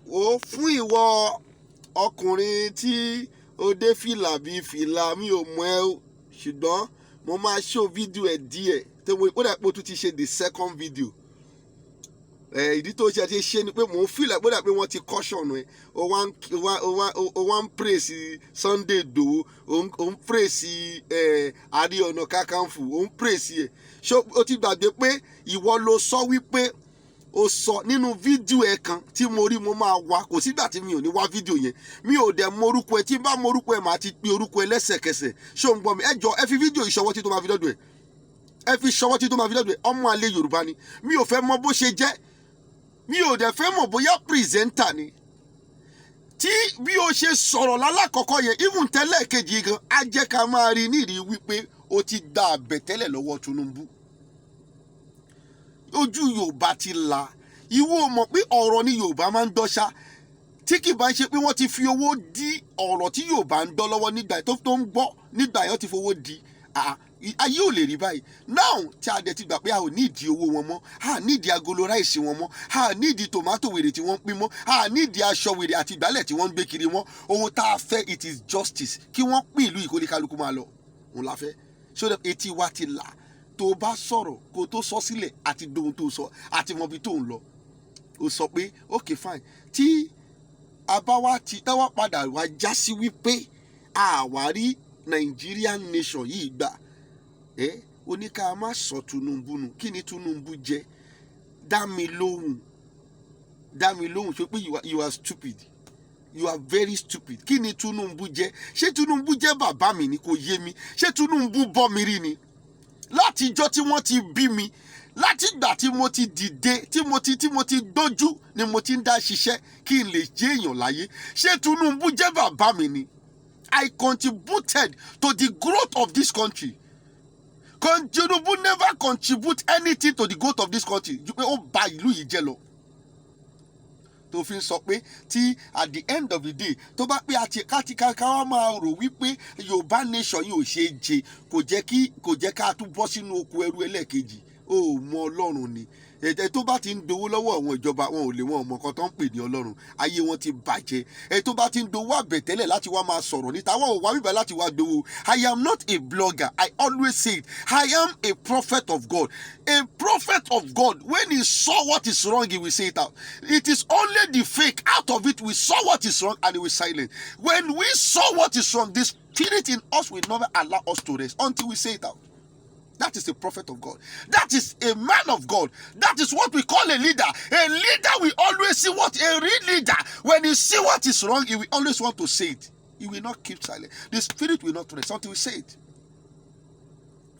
Ó fún ìwọ ọkùnrin tí ó dé fìlà bíi fìlà, mi ò mọ̀ ẹ́ o, ṣùgbọ́n mo máa show fídíò ẹ̀ díẹ̀ tó mo ó dà pé o tún ti ṣe the second video ẹ. Ìdí tó ṣe ti ṣe ni pé mò ń fìlà pé ó dà pé wọ́n ti caution ẹ. Ó wá ń praise Sunday Igboho, ó ń praise ẹ Ààrẹ Ọ̀nà Kakanfò, ó ń praise ẹ. Ṣé o ti gbàgbé pé ìwọ ló sọ wípé o sọ nínú fídíò ẹ kan tí mo rí? Mo máa wá, kò sígbà tí mi ò ní wá fídíò yẹn. Mi ò dẹ̀ mọ orúkọ ẹ. Tí n bá mọ orúkọ ẹ, màá ti pe orúkọ ẹ lẹ́sẹ̀kẹsẹ̀. Ṣé o ń gbọ́ mi? Ẹ jọ, ẹ fi fídíò ìṣọwọ́ tí tó máa fi dọ́dọ̀ ẹ. Ẹ fi ṣọwọ́ tí tó máa fi dọ́dọ̀ ẹ. Ọmọ àlè Yorùbá ni. Mi ò fẹ́ mọ bó ṣe jẹ́, mi ò dẹ̀ fẹ́ mọ̀ bóyá presenter ni. Tí bí o ṣe sọ̀rọ̀ lálákọ̀ọ́kọ́ yẹn, even tẹ́lẹ̀ kejì gan, á jẹ́ ká máa rí nírìí wípé o ti gba àbẹ̀tẹ́lẹ̀ lọ́wọ́ Tinubu. Ojú Yorùbá ti là. Ìwọ mọ̀ pé ọ̀rọ̀ ni Yorùbá máa ń dọ́ṣá, tí kì bá ń ṣe pé wọ́n ti fi owó dí ọ̀rọ̀ tí Yorùbá ń dọ́ lọ́wọ́ nígbà tó ń gbọ́ nígbà yẹn, ti fowó di ayé ò lè rí báyìí now. Tí a dẹ̀ ti gbà pé a ò nídìí owó wọn mọ́, a nídìí agolo rice wọn mọ́, a nídìí tòmátò wèrè tí wọ́n ń pín mọ́, a nídìí aṣọ wèrè àti ìgbálẹ̀ tí wọ́n ń gbé kiri mọ́. Ohun tá a fẹ́, it is justice, kí wọ́n pín ìlú yìí kó ní kálukú máa lọ. Òun la fẹ́. So that etí wa ti là. Tó o bá sọ̀rọ̀, kó o tó sọ sílẹ̀ àti dohun tó sọ àti mọbi tó ń lọ. O sọ pé okay, fine, tí a bá wá ti táwa padà wá já sí wípé àwárí Nigerian nation yìí gbà ẹ, ó ní ká má sọ Tinubu nù. Kí ni Tinubu jẹ? Dá mi lóhùn, dá mi lóhùn. Ṣe pé you are stupid, you are very stupid. Kí ni Tinubu jẹ? Ṣé Tinubu jẹ́ bàbá mi ni? Kò yé mi. Ṣé Tinubu bọ́ mi rí ni? Látijọ́ tí wọ́n ti bí mi, látìgbà tí mo ti dìde, tí mo ti gbójú ni mo ti ń dá ṣiṣẹ́ kí n lè jẹ́ èèyàn láyé. Ṣé Tinubu jẹ́ bàbá mi ni? I contributed to the growth of this country. Tinubu never contribute anything to the growth of this country ju pé ó ba ìlú yìí jẹ́ lọ. Tó fi ń sọ pé tí at the end of the day, tó bá pé àti káti ká wá máa rò wípé Yorùbá nation yìí ò ṣe é jẹ, kò jẹ́ ká tún bọ́ sínú oko ẹrú ẹlẹ́ẹ̀kejì. Ó mọ Ọlọ́run ni. Ẹ tó bá ti ń dowó lọ́wọ́ àwọn ìjọba, wọn ò lè, wọn ò mọ nǹkan tó ń pè ní Ọlọ́run. Ayé wọn ti bàjẹ́. Ẹ tó bá ti ń dowó àbẹ̀tẹ́lẹ̀ láti wá máa sọ̀rọ̀ níta, wọn ò wá bíbá láti wá dowó. I am not a blogger. I always say it, I am a prophet of God. A prophet of God, when he saw what is wrong, he will say it out. It is only the fake out of it. We saw what is wrong and he will silent. When we saw what is wrong, the spirit in us will never allow us to rest until we say it out. That is a prophet of God. That is a man of God. That is what we call a leader. A leader will always see what, a real leader, when he see what is wrong, he will always want to say it. He will not keep silent. The spirit will not rest until we say it.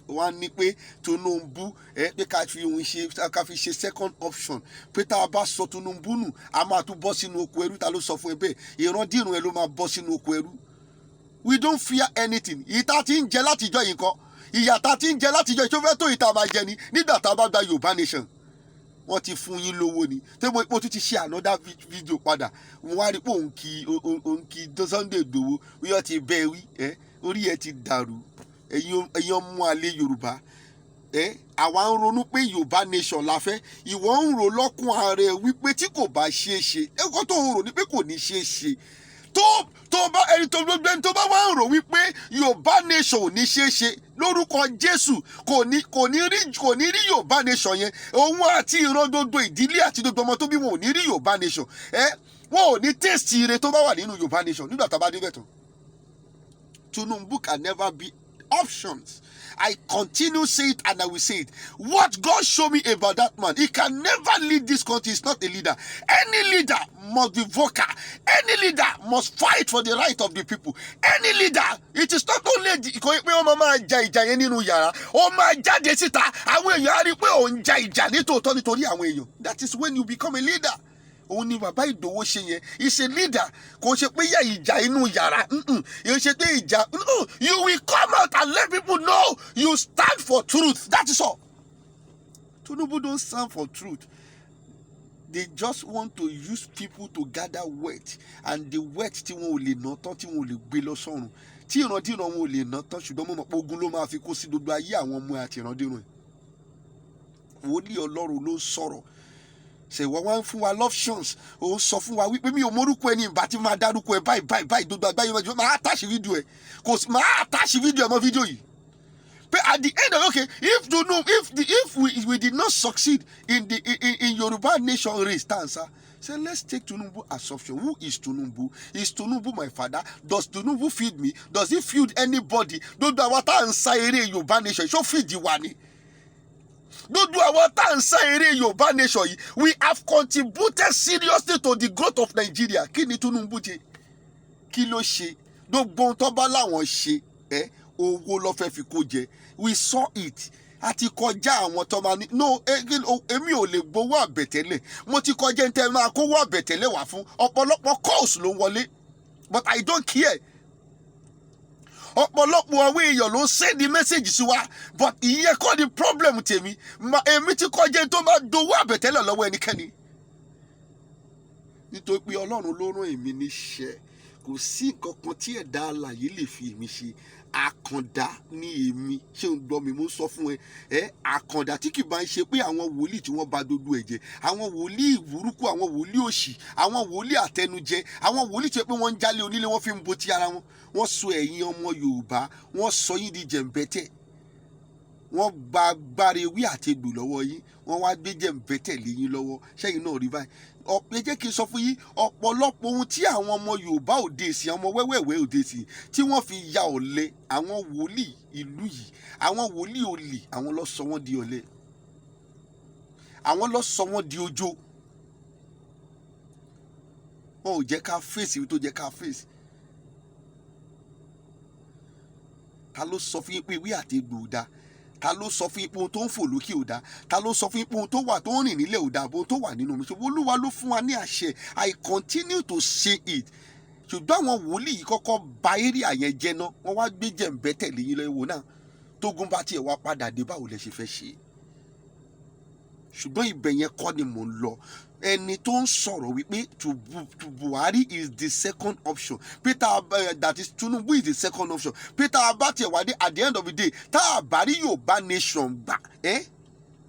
Wọ́n á ní pé Tinubu ẹ pé ká fi òun ṣe, ká fi ṣe second option, pé tá a bá sọ Tinubu nù, a máa tún bọ́ sínú oko ẹrú. Ta ló sọ fún ẹ bẹ́ẹ̀? Ìrandíran ẹ ló máa bọ́ sínú oko ẹrú. We don't fear anything. Ìta tí ń jẹ látijọ́ yìí kan, ìyà tá ti ń jẹ látijọ́ tó fẹ́ tó ìta máa jẹ ni nígbà tá a bá gba Yorùbá nation. Wọ́n ti fún yín lówó ni. Tó mo tún ti ṣe another video padà, mo wá rí pé òun kì Sunday Igboho wíyọ́ ti bẹ́ẹ̀ wí ẹ́. Orí ẹ ti dàrú. Ẹ̀yin ọmọ àlè Yorùbá ẹ, àwa ń ronú pé Yorùbá nation la fẹ́. Ìwọ ń rò lọ́kùn ààrẹ wípé tí kò bá ṣeé ṣe, ẹ̀kọ́ tó ń rò ní pé kò ní ṣeé ṣe. Tó bá ẹni tó gbogbo ẹni tó bá wá ń rò wípé Yorùbá nation ò ní ṣeé ṣe, lórúkọ Jésù, kò ní rí Yorùbá nation yẹn. Òun àti ìran gbogbo ìdílé àti gbogbo ọmọ tó bí, wọn ò ní rí Yorùbá nation ẹ. Wọn ò ní taste ire tó bá wà nínú Yorùbá nation nígbà tá a bá débẹ̀ tán. Tinubu can never be options. I continue say it and I will say it. What God showed me about that man, he can never lead this country. He's not a leader. Any leader must be vocal. Any leader must fight for the right of the people. Any leader, it is not only kò pé wọ́n máa ja ìjà yẹn nínú yàrá, ó máa jáde síta, àwọn èèyàn á rí i pé òun ja ìjà nítòótọ́ nítorí àwọn èèyàn. That is when you become a leader. Òun ni bàbá Ìgbòho ṣe yẹn. He's a leader. Kò ṣe pé yẹ ìjà inú yàrá, yóò ṣe pé ìjà. You will come out and let people know you stand for truth. That is all. Tinubu don't stand for truth. They just want to use people to gather wealth, and the wealth tí wọn ò lè ná tán, tí wọn ò lè gbé lọ sọ́run, tí ìrandíran wọn ò lè ná tán. Ṣùgbọ́n mo mọ̀ pé ogun ló máa fi kó sí gbogbo ayé àwọn ọmọ àti ìrandíran ẹ̀. Wòlíì Ọlọ́run ló ń sọ̀rọ̀. Ṣe ìwọ wá ń fún wa options? Ó ń sọ fún wa wípé mi ò mórúkọ ẹni ìbá tí máa dárúkọ ẹ báyìí báyìí báyìí, gbogbo àgbáyé máa attach fídíò ẹ, kò sí, máa attach fídíò ẹ mọ́ fídíò yìí, pé at the end of, okay, if to know if the if we did not succeed in the in Yoruba nation race stanza, say let's take Tinubu as option. Who is Tinubu? Is Tinubu my father? Does Tinubu feed me? Does he feed anybody? Gbogbo àwa tá à ń sá eré Yorùbá nation, ṣó feed wa ni? Gbogbo àwọn tá à ń sá eré Yorùbá nation yìí, we have contributed seriously to the growth of Nigeria. Kí ni Tinubu ṣe? Kí ló ṣe? Gbogbo ohun tó bá láwọn ṣe ẹ, owó ló fẹ́ fi kó jẹ. We saw it. A ti kọjá àwọn tó máa ní no. Èmi ò lè gbowó àbẹ̀tẹ́lẹ̀. Mo ti kọjá ní tẹ́ máa kówó àbẹ̀tẹ́lẹ̀ wá fún. Ọ̀pọ̀lọpọ̀ calls ló ń wọlé, but I don't care. Ọ̀pọ̀lọpọ̀ àwọn èèyàn ló ń send message sí wa, but ìyẹn kọ́ ni problem tèmi. Èmi ti kọjá tó máa dowó àbẹ̀tẹ́lẹ̀ lọ́wọ́ ẹnikẹ́ni, nítorí pé Ọlọ́run ló rán èmi níṣẹ́. Kò sí nǹkan kan tí ẹ̀dá alààyè lè fi èmi ṣe. Àkàndá ní èmi. Ṣé ń gbọ́ mi? Mo ń sọ fún ẹ ẹ, àkàndá tí kì bá ń ṣe pé àwọn wòlíì tí wọ́n bà gbogbo ẹ̀ jẹ́, àwọn wòlíì burúkú, àwọn wòlíì òṣì, àwọn wòlíì àtẹnujẹ, àwọn wòlíì tó yẹ pé wọ́n ń jálé onílé, wọ́n fi ń bo ti ara wọn. Wọ́n sọ ẹ̀yin ọmọ Yorùbá, wọ́n sọ yín di jẹ̀ǹbẹ́tẹ̀. Wọ́n gba agbára ewé àti egbò lọ́wọ́ yín, wọ́n wá gbé jẹ̀ǹbẹ́tẹ̀ lé yín lọ́wọ́. Ṣẹ́yìn náà rí báyìí? Ẹ jẹ́ kí n sọ fún yín, ọ̀pọ̀lọpọ̀ ohun tí àwọn ọmọ Yorùbá òde ìsìn, ọmọ wẹ́wẹ́wẹ́ òde ìsìn, tí wọ́n fi ya ọ̀lẹ, àwọn wòlíì ìlú yìí, àwọn wòlíì olè, àwọn ló sọ wọ́n di ọ̀lẹ, àwọn ló sọ wọ́n di ojo. Wọn ò jẹ́ ká fèsì ibi tó jẹ́ ká fèsì. Ta ló sọ fún yín pé ewé àti egbò ò dáa? Ta ló sọ fún yín pé ohun tó ń fò lókè ò dáa? Ta ló sọ fún yín pé ohun tó wà tó ń rìn nílẹ̀ ò dáa, ohun tó wà nínú mi? Ṣùgbọ́n Olúwa ló fún wa ní àṣẹ. I continue to say it. Ṣùgbọ́n àwọn wòlíì yìí kọ́kọ́ ba area yẹn jẹ́ ná, wọ́n wá gbé jẹ̀ǹbẹ́ tẹ̀lé yín lọ́wọ́ náà. Tógun bá tiẹ̀ wá padà dé, báwo lẹ ṣe fẹ́ ṣe? Ṣùgbọ́n ibẹ̀ yẹn kọ́ ni mò ń lọ. Ẹni tó ń sọ̀rọ̀ wípé to Buhari is the second option, Peter, that is, Tinubu is the second option, Peter abati ẹ̀wádé, at the end of the day, tá a bá rí Yorùbá nation gbà ẹ́,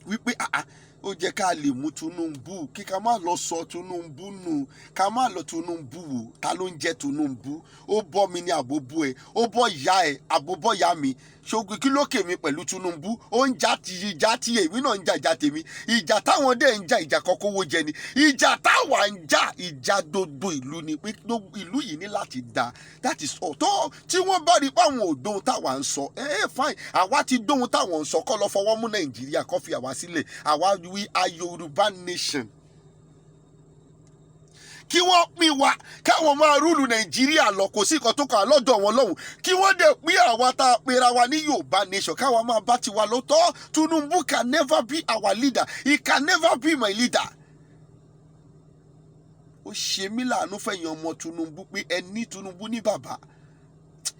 wípé ah ah, ó jẹ́ ká lè mú Tinubu, kí ká má lọ sọ Tinubu nù, ká má lọ Tinubu wò. Ta ló ń jẹ́ Tinubu? Ó bọ́ mi ní àbó bú ẹ, ó bọ́ ìyá ẹ, àbó bọ́ ìyá mi. Ṣogun kí ló kè mí pẹ̀lú Tinubu? Ó ń já ti ìjà tí èmi náà ń jà, ìjà tèmi. Ìjà táwọn dẹ̀ ń jà, ìjà kọ́kọ́wó jẹ ni. Ìjà táwa ń jà, ìjà gbogbo ìlú ni, pé gbogbo ìlú yìí ní láti da. That is all. Tó tí wọ́n bá rí pé àwọn ò gbóhun táwa ń sọ, ẹ ẹ fine, àwa ti gbóhun táwọn ń sọ. Kọ́ lọ fọwọ́ mú Nàìjíríà, kọ́ fi àwa sílẹ̀. Àwa, we are Yorùbá nation. Kí wọ́n pín wa, káwọn máa rule Nàìjíríà lọ, kò sí nǹkan tó kàn án lọ́dọ̀ wọn lọ́hùn. Kí wọ́n dẹ̀ pín àwa tá a pera wa ní Yorùbá nation, káwa máa bá tiwa lọ́tọ̀. Tinubu can never be our leader. He can never be my leader. Ó ṣe mí láàánú fẹ̀yìn ọmọ Tinubu pé ẹ ní Tinubu ní bàbá.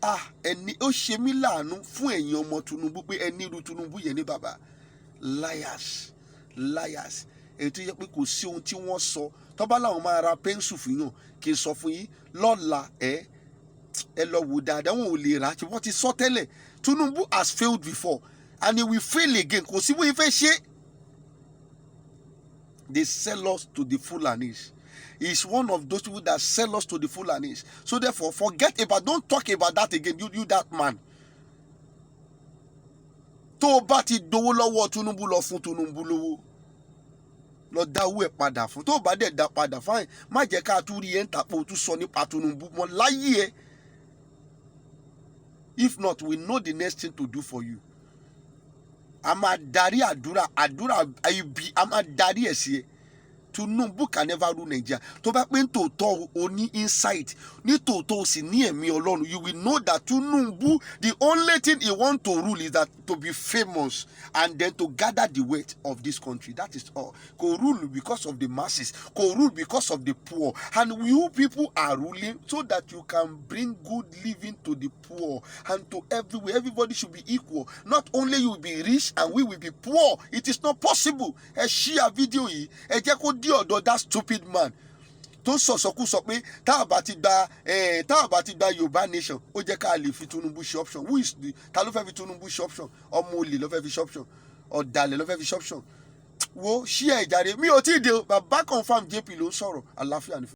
Ah, ẹni ó ṣe mí láàánú fún ẹ̀yin ọmọ Tinubu pé ẹ ní irú Tinubu yẹn ní bàbá. Liars, liars. Èyí tó yẹ pé kò sí ohun tí wọ́n sọ tọ́ba làwọn máa ra pencil fún yàn. Kí n sọ fún yín lọ́la, ẹ lọ wò dáadáa, wọn ò lè rà. Tí wọ́n ti sọ tẹ́lẹ̀, Tinubu has failed before and he will fail again. Kò sí bóyá fẹ́ ṣe. They sell us to the Fulanis. He is one of those people that sell us to the Fulanis. So therefore, forget about, don't talk about that again. You that man, tó o bá ti gbowó lọ́wọ́ Tinubu, lọ fún Tinubu lówó, lọ dá owó ẹ̀ padà fún. Tó o bá dẹ̀ dá padà, fine. Má jẹ́ ká tún rí ẹ̀ ń tàpọ̀ o tún sọ nípa Tinubu mọ́ láyé ẹ̀. If not, we know the next thing to do for you. A máa darí àdúrà ibi, a máa darí ẹ̀ sí ẹ. Tinubu can never rule Nigeria. Tó bá pé nítòótọ́ o ní insight, nítòótọ́ o sì ní ẹ̀mí Ọlọ́run, you will know that Tinubu, the only thing he want to rule is that to be famous and then to gather the wealth of this country. That is all. Kò rule because of the masses, kò rule because of the poor. And you people are ruling so that you can bring good living to the poor and to everywhere. Everybody should be equal. Not only you will be rich and we will be poor. It is not possible. Ẹ share fídíò yìí, ẹ jẹ́ kó dé ọ̀dọ̀ that stupid man tó sọ̀sọ̀kúsọ pé tá a bá ti gba Yorùbá nation, ó jẹ́ ká lè fi Tinubu ṣe option. Who is the, ta ló fẹ́ fi Tinubu ṣe option? Ọmọ olè ló fẹ́ fi ṣe option, ọ̀dàlẹ̀ ló fẹ́ fi ṣe option. Wo ṣí ẹ̀ ìjàre, mi ò tí ì dé o. Bàbá Confam JP ló ń sọ̀rọ̀. Àlàáfíà ní fún.